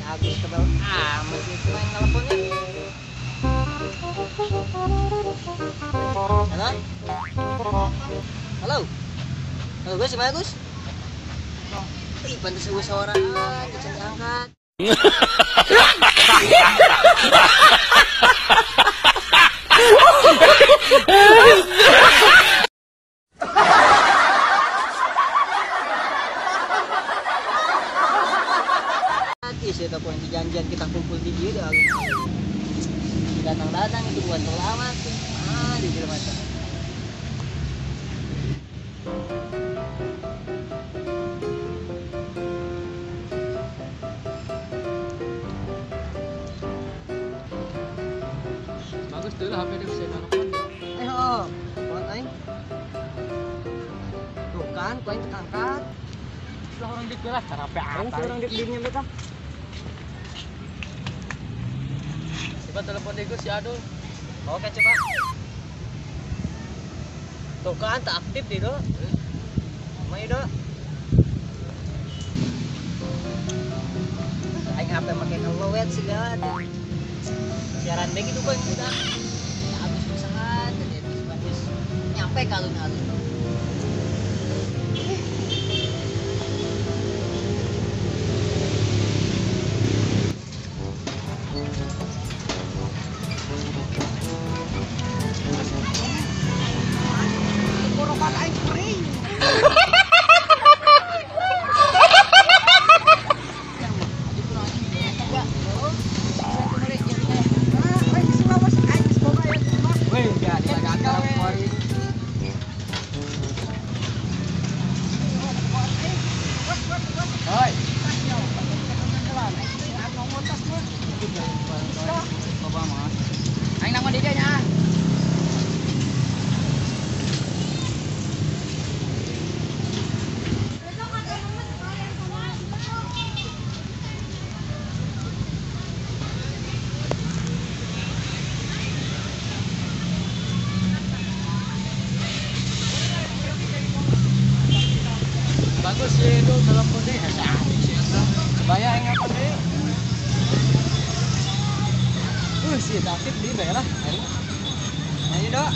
Agus tebal amat nih main teleponnya. Halo? Halo? Halo Gus, gimana Gus? Ih, pantas gue seorang aja angkat. Saya telepon janjian kita kumpul di dia datang-datang itu buat lama ah di film macam. Bagus dulu HP dia bisa telepon. Oh, buat aing. Tuh kan, kau yang terangkat. Lah orang dik lah cara HP apa? Orang dik dinya beta. Coba telepon deh si Adul. Oke coba. Tuh kan tak aktif deh do. Main do. Aing HP make kelowet segala. Siaran bae gitu bang kita. Habis usaha tadi habis nyampe ke alun-alun. Aing nang di nya. Bagus sih itu telepon deh. Sebaya aing apa deh. Sih aktif di daerah. Ayo dok.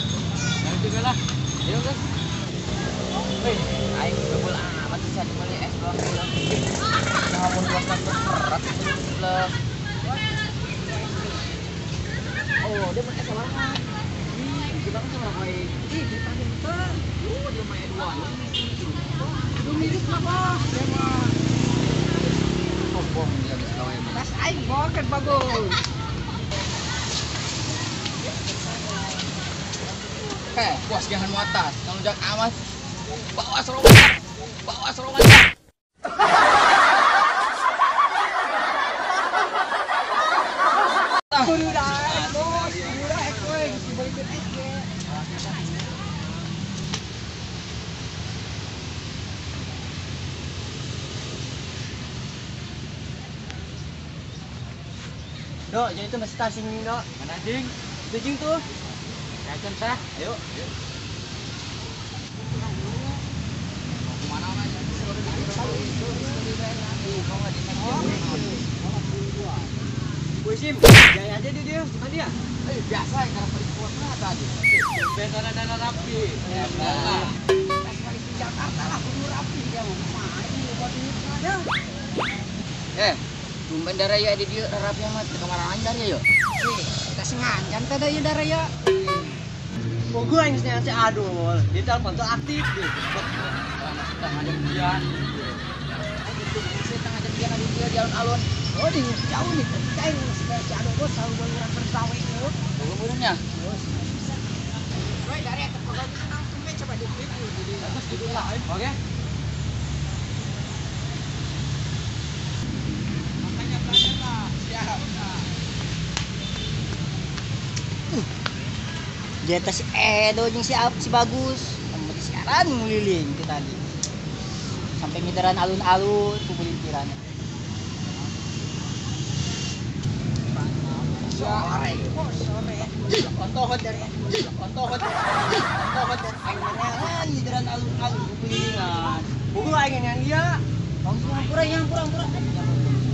Nanti lah. Ayo guys. Wih, aing kebul amat bisa dibeli es doang pulang. Ngomong dua satu berat plus. Oh, dia mau es warna. Ih, kita kan sama kayak ih, kita kita. Oh, dia main dua. Udah miris lah, Bos. Dia mah. Sombong dia geus gawe. Tas aing boket bagus. Puas jangan atas, kalau jangan awas, bawa serongan, bawa serongan. Dok, jadi itu masih stasiun ini, Dok. Mana jing? Itu jing tuh. Kacen sah. Ayo. Wih Sim, jaya aja dia, cuma dia. Biasa yang karena perikuan tadi. Bentana rapi. Ya, sekali di Jakarta lah, kudu rapi dia mau main buat duit aja. Tumben daraya di dia rapi amat ke kamar anjar ya yo. Kita sengaja tadi ya daraya. Oh, gue yang si Adul, di telepon tuh aktif deh. Setengah jam dia. Setengah jam dia di dia di alun-alun. Oh, di jauh nih, kayak si Adul gue selalu orang bergawe itu. Gue burungnya. Woi, dari Langsung aja coba di-review jadi. Oke. Makanya belajar lah. Siap. Di atas si Edo jeung si si Bagus. Kamu di siaran nguliling itu tadi. Sampai miteran alun-alun kukulintiran. Sore, sore. Ontohot dari, ontohot dari, ontohot dari. Aing menelan miteran alun-alun kukulingan. Buku aing yang dia. Langsung hampura, hampura, hampura.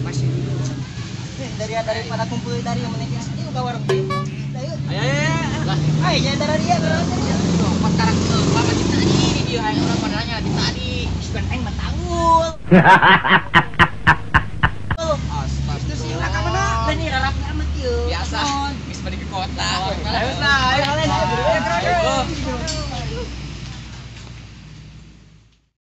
Masih dulu. Dari daripada kumpul dari yang menekin itu ke warung. Ayo. Ayo, ayo. Ayo, jangan dari dia, dari dia. Karak lama kita tadi dia aing urang padanya di tadi. Bukan aing mah tanggul. Astagfirullah. Itu sih lah ka mana? Lah nih rarap amat ieu. Biasa. Geus balik ke kota. Ayo lah, ayo.